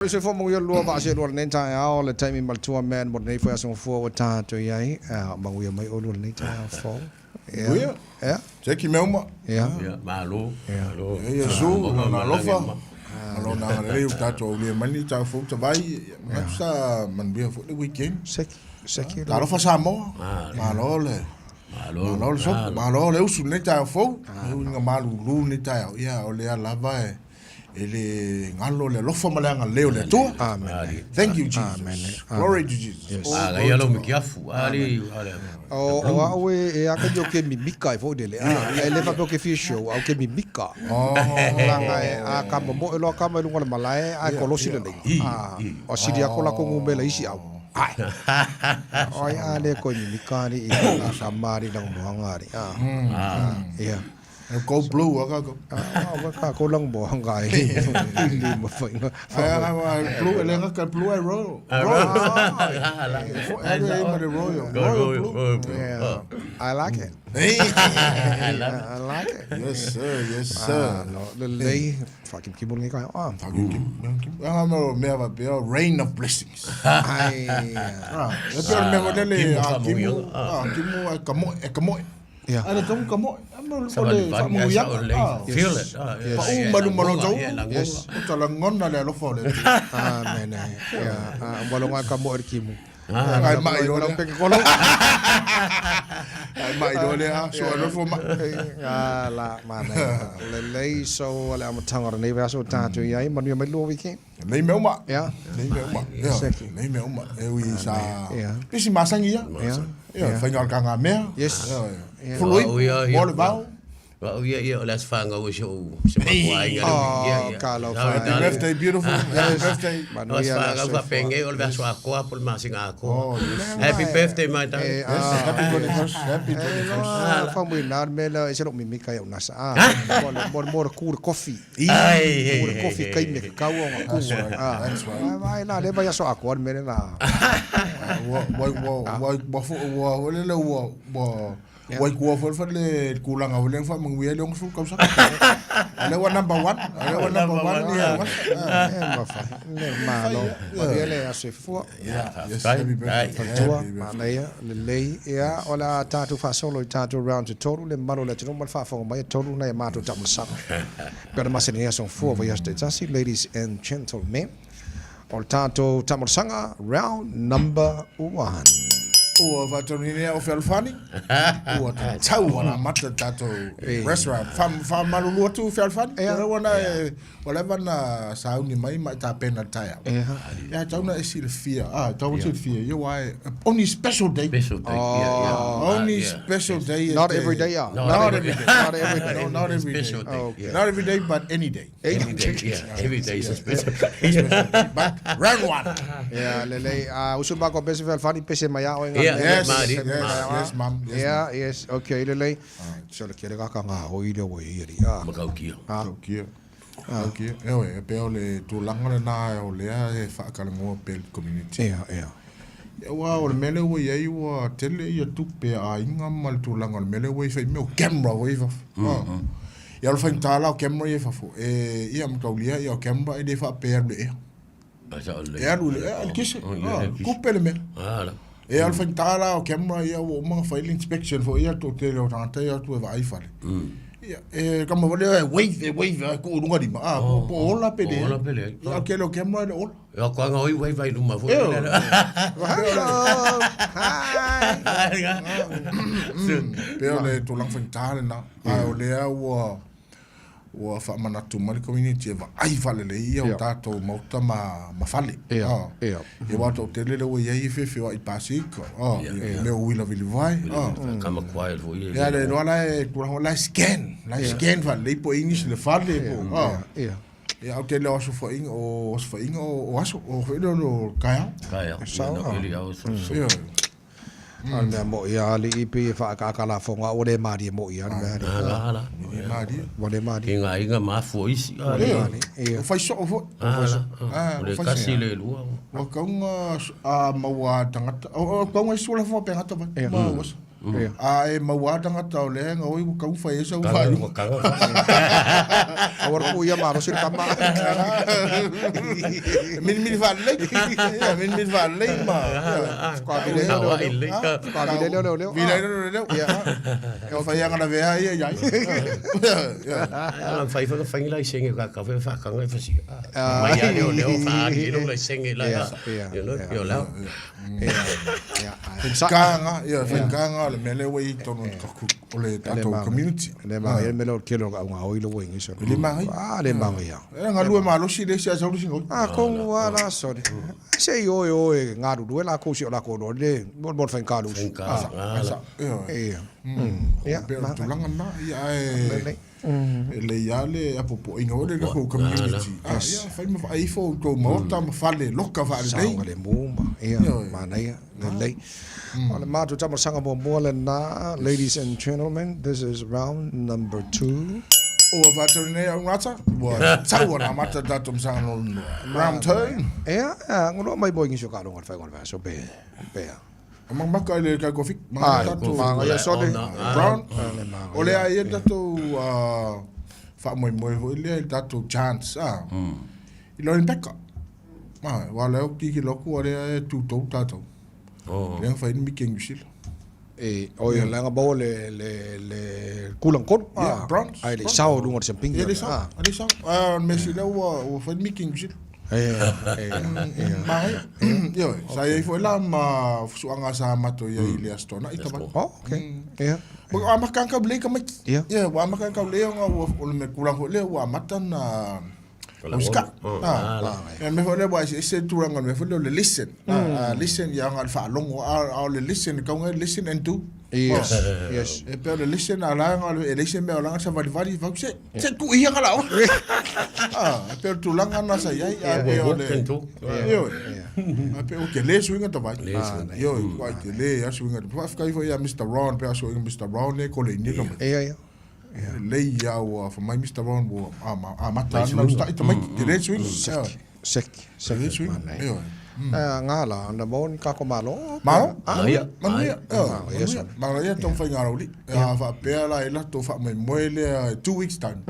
Le soifua manuia lua vaa seelua i lenei taeao, le taimi ma le tua man mo lenei foi aso gafua ua tatou i ai. Manuia mai oulua i lenei taeao fou. Manuia. Seki mea uma. Ia, malo. Malo. Ia Iesu, lona alofa, ma lona agalelei ua tatou aulia mai lenei taeao fou tavai. Manatu sa manuia foi le weekend. Seki, seki. Talofa Samoa. Malo le Malo le sopo, malo le usu i lenei taeao fou. E ui ina malulu lenei taeao, ia o lea lava e E le galo le alofa ma le agalelei o le Atua. Amen. Thank you, Jesus. Amen. Glory to Jesus. Yes. Oh, Ah, glory ia to lo God. mikiafu. Ah, li, ah, le. O o au e e aka i o ke mimika e foi lele. Ah, e le faapea o ke fia show, a o ke mimika. Oh. Langa e a ka momoe loa kama i luga o le malae, ae kolosi lelei. Ah, o sili aku la lakou numela isi au. Ai. Oi a le koe mimika ali i la ka mari la moanga ali. Ah. Ah, ia. E go blue a ka. Ah, wa ka ko lang mo hanga e. Li ma fai nga. Ai blue ele nga ka blue ai royal. Royal. Ai ma le royal. Royal blue. Yeah. I like it. I love it. I like it. Yes sir, yes sir. Ah, no, lelei, whakimkimo lenei kai. Ah. Whakimkimo. Ah, mo mea va pea rain of blessings. Ai. Ah, e pea mea mo lele a kimu, a kimu ai ka moe, e ka moe. Ia. A le tamu ka moe. A mo Sa le vali vali, ai sa faamanuiaga. o lei. Ah. Feel it. Ah, yeah, Pau yeah, malu malo lagoga, tau. yeah, lagoga. Yes. O ta lagona le alofa o le Atua. Amen. Ia. Ah, ua loga ka moe le kimu. Ai mai loa Lau lea. peke kolo. Ai mai loa lea. So alofa mai. Ah, la mana. Lelei so le amataga o lenei vaiaso o tatou i ai. Manuia mai lua weekend. Nei mea uma. Ia. Nei mea uma. Ia. Seki. Nei mea uma. E ui sa. Ia. Pisi masangi ia. Ia. Ia, whainga o le kanga mea. Yes. Ia. Ia. Fului, Au ia, ia. mo le vao. Wa au ia ia o le aso whāngau e so se matua ai ngā Oh, ia ia. ka lau Sa whai. o Happy tale. birthday, beautiful. Happy birthday. O Manuia aso le whāngau aso wha penge o le aso akoa po le masinga akoa. Oh, yes. Happy birthday my E, darling. Yes, ah, happy 21st. Happy E 21st. loa whamui nā me la e se lo mimika i au nasa. Ah, mo le mo le mo le kū le kofi. Ai, Kū le kofi kai me ka kau o ngā kū. That's right. Ah. That's right. Ai vai la le vai aso akoa le mele la. Ua ua ua ua ua ua ua le ua ua ua kua fo fa le tulaga o le fa manguia le 60 tausaga. O le ua number 1, o le ua number 1 ia. E mafai. Le malo. Manuia le aso e fua. Yeah, yes, happy birthday. Faletua, manaia, lelei, ia, o le a tatou faasolo i tatou round se tolu, le mamalu o le atunuu ma le faafofoga mai, e tolu nai a matou taamalasaga. Pei ona masani ai aso gafua o vaiaso taitasi, ladies and gentlemen, o le tatou taamalasaga, round number one. Ua faataunuina ia o Fealofani, ua tatau ona amata le tatou restaurant. Faamalulu atu Fealofani, te rau ana e Ua leva na sauni mai ma e tapena le taeao. Ia, tau na e silafia. Ah, tau na silafia. Ia, wā e, only special day. Special day. Yeah, yeah. Only Yeah. special day. Not every day, ah. Not Not every every day. Not every day. No, not every day. Special day. Okay. Yeah. Not every day, but any day. Every day. Yeah. Every day is a special day. But round one. Ia, lelei. Ah, usu ma ko pese Fealofani, pese mai a oe ngā Ia, mea. Yes, Mari, yes, mari. yes, mum. Yes, Ia, yes, okay, lelei. Se o le kele ka ngā hoi lea ua i ai, ah. Makaukia. Taukia. Taukia. Eoe, e pea o le tulaga lena o lea e faakalagoa pea i le community. Ia, ia. Ia, aua o le mea lea ua i ai ua tele ia tupe a aiga ma le tulaga o le mea lea ua i fai mea o camera ua i fafo. Ah. Ia o le faigata la o camera ia i fafo, e, ia mataulia ia o camera e le faapea e alu i le ea. E alu i le ea, le kese. Ah, kupe le mea. E alu faigata la o camera ia ua uma ona fai le inspection foi ia toatele o tagata ia o atu e vaai fale. Ia, e kama foi lea e wave, e wave ai tuu i luga lima, ah, po o ola pe leai. Ola pe leai. Ia, o le tele o camera e le ola. E ako anga oi wave ai luma foi. Eo. Hello! Hi! Pei o le tulaga faigata lena, ae o lea ua Ua faamanatu mai le community e vaai faalelei ia o tatou maota ma, ma fale. Ia, Ah. ia. Ia aua toatele lea ua i ai e feofeoai i pasika, ah, Ia. mea o uila vilivae, ah. Kama quiet foi. Ia le iloa la e tulaga la e scan, la e scan faalelei po o English le fale po, ah. Ia. Ia o tele o aso faiga o aso faiga o aso o foi lea o taeao. Taeao. Sao, ah. Ia, no, Ia. A o le mea moʻi a alii pei e faaakaaka lafoga ua le malie moʻi a le mea alii. Ala, ala. Le malie. Ua le malie. Ki ngā inga ma afua isi. Ua le malie. Ia. O fai soo foi. Ala. Ah, O le o fai kasi soo. le lua. Ua kaunga a maua tagata. O kaunga isi ua lafo pe gata vai. Ma wasa. A e maua lava tagata o lea e gaoi ua tau fai ai sau faaiuga. Aua le puia malosi le tama. Milimili faalelei. Ia, milimili faalelei ma. Faatoa vili ai lea o leoleo. Faatoa vili ai lea o leoleo. Vili ai lea o leoleo. Ia fai aga lavea ia iai. Ia fai foi fai laisenge ka ka foi faakaga e fasia. Mai a leoleo faali ai lou laisenge la. You know, you know. Faigata, ia, faigata le mea lea ua i ai i totonu o le tatou community. E le magaia le mea lea o le tele o au gaoi lea ua i ai E le magaia. A, le magaia. E galue malosi le isi ae sau le isi gaoi. Atonu lava la sole. Se i o e o e galulue latou si o latou iloa le mo le faigata o le usu. Faigata. Ia. Ia, pei o le tulaga lena, ia ae E lelei lava le apoapoaiga o le latou community. Ah, ia, fai ma vaai ifo i tou maota ma fale loka faalelei. Saogalemu ma, ia, manaia, lelei. O le matou tamasaga muamua lena, ladies and gentlemen, this is round number 2. Ua faatali nei au gata, ua tau ona amata le tatou masaga lona lua. Round 2. Ia, gulua mai mo i nisi o kaaloga o le faaiuga o le vaiaso pe, pe a. Maka i le kai kofi. Manga ia sole. Brown. O le a ia tatou faamoemoe foi lea i le tatou chance a. I le Olympic. Ah, wa lea o kiki loku o lea e tutou tatou. Lea na fai ni miki New Zealand. E, o ia laga maua le le le kulang kolu. Yeah, bronze. Ai le sao lunga o le siampingi. Ia le sao, le sao. Ah, me si lea ua ua fai ni miki New Zealand. Manaia. Ioe, sa i ai foi la ma fusuaga sa matou i ai i le Aso Toonai tamai. Oh, okay. Ia. Ua amata lava taulelei tamaiti. Ia. Ia, ua amata lava taulelei ona ua, o le mea tulaga foi lea ua amata ona usitai. Ia, mea foi lea ua eseese le tulaga o le mea foi lea o le listen. Listen ia ona o le faalogo, a o le listen e tatau ona listen and do. Yes, yes. E pei o le listen a la e leai se mea o la savalivali fau se se tuu ia ka lao. Ah, e pei o le tulaga na sa iai a pei o le Ioe. A pei o tele suiga tavai. Ioe, kuai tele a suiga. Faafetai foi ia Mr Ron pe a suiga Mr Ron e kole ini ka mai. Ia ia. Lelei ia ua fa mai Mr Ron ua amata ana usitai tamaiti tele suiga. Sek, sek. Tele suiga. Ioe. Nga la, na maua ni kako malo. Malo? Manuia. Manuia. Manuia. Manuia tau whai rauli. A whaapea la e latou faamoemoe lea 2 weeks time.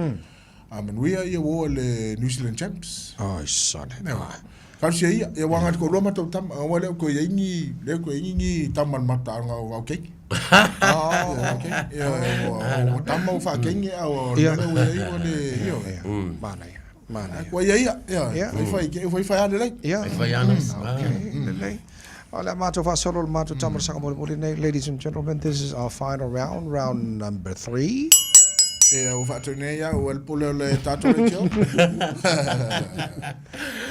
A manuia ia ua le New Zealand Champs. Ai, sale. Talosia ia, ia ua agai toalua matou tama, aua lea ua toe i ai ni, lea ua toe i ai ni tama o le mataaga o au keiki. Ia, ua tama ua faakeige a o le mea lea ua i ai ua le, ioe. Manaia. Manaia. Ua ia ia, ia, fai fai, fai fai lava lelei. Ia. Fai fai lava. Okay, lelei. O le a matou faasolo le matou tamasaga molimoli nei. Ladies and gentlemen, this is our final round, round number 3. Ia, ua faatonu nei au e le pule o le tatou leitio.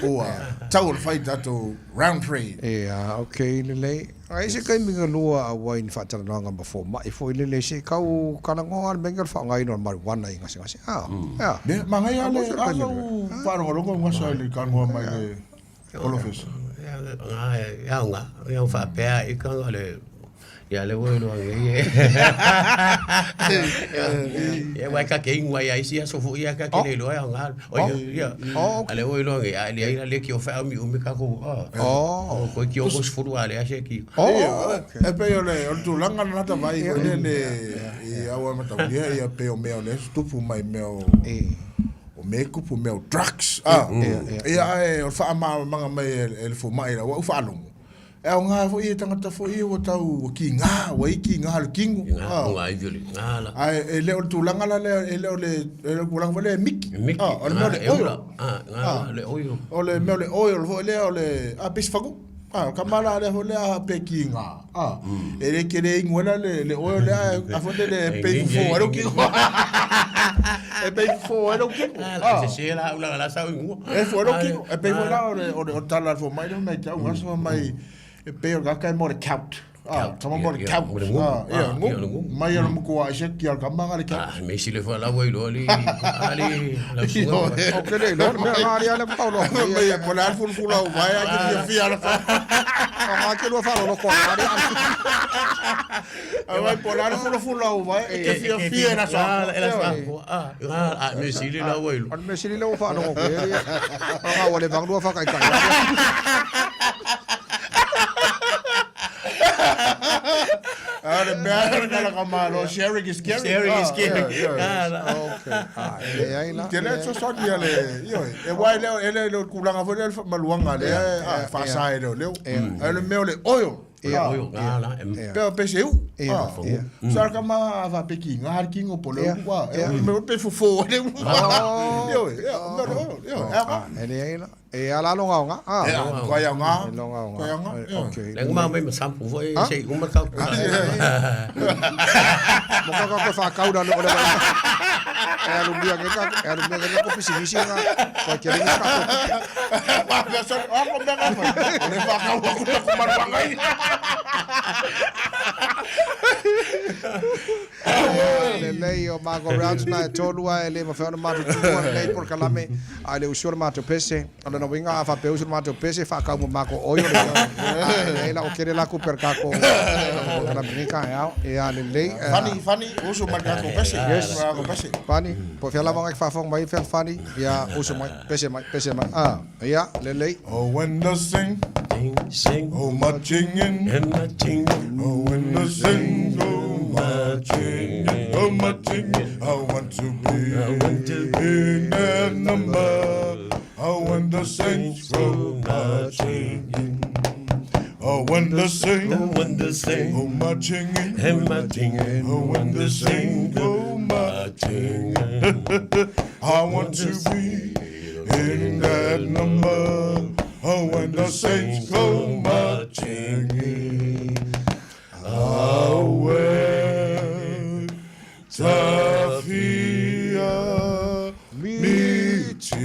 Ua tau o le fai tatou round 3. Ia, okay, lelei. Ai se taimi na lua auai ni faatalanoaga ma fomai foi lele se tau talanoa le mea o le faaaogaina o le marijuana i gasegase. Ah, ia. Ia, manaia le, a sau faalogologo gasa i le talanoa mai le Olofesa. E aoga, e ao faapea i ka le ia le ua iloa nei e. Ia wai ka ke ingoa ia isi aso foi ia ka ke le iloa e aoga. O ia, ia. A le ua iloa nei, a le ai le ki o wha umi umi ka ko. Oh. Ko ki o ko sefulu a le ase ki. Oh. E pei o le o le tulaga lena ta vaai foi lele i au e mataulia ia pei o mea o lea e tutupu mai mea o O mea e kupu mea o drugs a ia ae o le faamalamalamaga mai e le fomai lau au faalogo e aoga foi ia tagata foi ia ua tau ua kiga ua i kiga le tino ae e le o le tulaga la lea e le o le e le o le tulaga foi lea e miki a o le mea o le oil o le mea o le oil foi lea o le a pei se fagu a o kama la lea foi lea pe kiga a e le tele inu ai la le oil lea a foi lele e pei fofo ai lou tino e pei fofo ai lou tino a se la ula la sa inua e fofo ai lou tino e pei foi la o le o le tala al fomai lea mai te au gasa mai e pei o le tagata e mo le count a tama mo le count a ia ngu mai o le muku a ise ki al kama nga le count a me si le fa la wai lo li ali la suga O ke le iloa le mea nga ali ale ma loa. Mai e po le al fulufulu au vai a ke fia fia la fa O nga ke lua faalolo koa nga ali ali. Ai vai po le al fulufulu au vai e ke fia fia la sa la sa a a me si le la wai lo O le mea sili lea ua faalogo ke ali. O nga ua le vang lua whakaikai. le mea le kala ka malo, sharing is caring. Sharing is Ah, caring. yeah, yeah. Ah, la. Okay. Ah, e leai la. Tele fesoasoani ia le, ioe, e aua e le o e le o le tulaga foi lea le faamaluaga lea e faasae e leoleo. Ae o le mea o le oil. Ia. Oil, ah, la. Pe pe se u. Ia, ia. Sa ka ma va pe ki nga har kingo po le Ia, u wa. ia. Me pe fofo le u. Ioe, ia, o mea o le oil. Ioe, e Ah, e leai la. E ala longa onga. Ah. E koe au ngā. E longa onga. Koe au ngā. Okay. Le ngā mai ma sampu foi se uma kau. Mo ka ka whakau na no le wai. E alu mia ke ka, e alu mia ke ka pisi misi nga. Ko ke ringa ka. Pa pea sa a ko mea ka whai. O le whakau aku taku maruanga i. Lelei o Marco Rounds na e tolu a e le mawhai ona mātou tū a nei porokalame a le usua le mātou pese. O lona uiga a faapea usu le mātou pese whaakau mo mākou oio le a e la o kere laku per kako porokalame ni ka e ao e a lelei. Funny, funny, usu mai kako pese. Yes. Kako pese. Fani, po fia lava ngai whawhong mai fia fani, ia usu mai, pese mai, pese mai. Ah, ia, lelei. Oh, when the sing, Sing, sing, oh, marching in. and marching. Oh, when the sing, oh, marching in. Oh, marching in. I want to be, I want to be in that number. Oh, when the saints go marching in. Oh, when the saints, When the sing, oh, marching in. and marching in. Oh, when the saints go marching in. I want to be in that number. Oh, when the saints go marching in. Awe tafia miti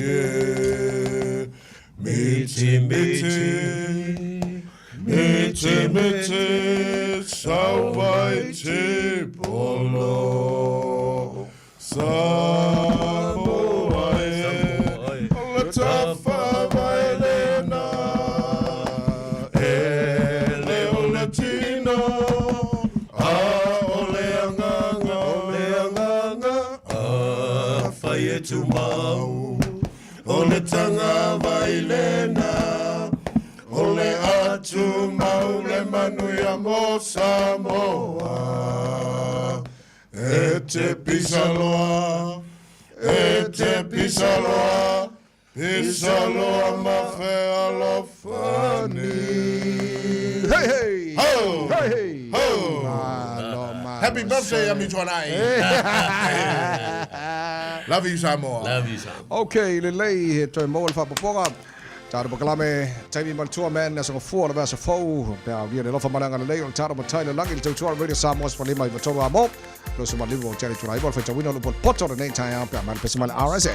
miti miti miti miti sauvai te polo Samoa e o le tafa vai lena e le o le tino a o le anganga o le anganga A whai e tumau. O le tanga vai lena o le atu mau le manuia mo Samoa E te pisaloa, e te pisaloa, pisaloa ma fealofani. Hey, hey! Ho! Hey, hey! Ho! Malo, malo. Happy birthday, Ami Tuanai. Love you, Samoa. Love you, Sam. Okay, lelei, he toe maua le faapopoga. Tatou pakalame, taimi ma le tua man, aso gafua o le vaiaso fou. Pe a ulia le alofa ma le agalelei o le tatou matai le lagi le tautua Radio Samoa 15 93 amo. Loso ma livu o Tele Tulaiva o le faitauina o le upu o le poto o lenei taeao pe a mai le pese mai le RSA.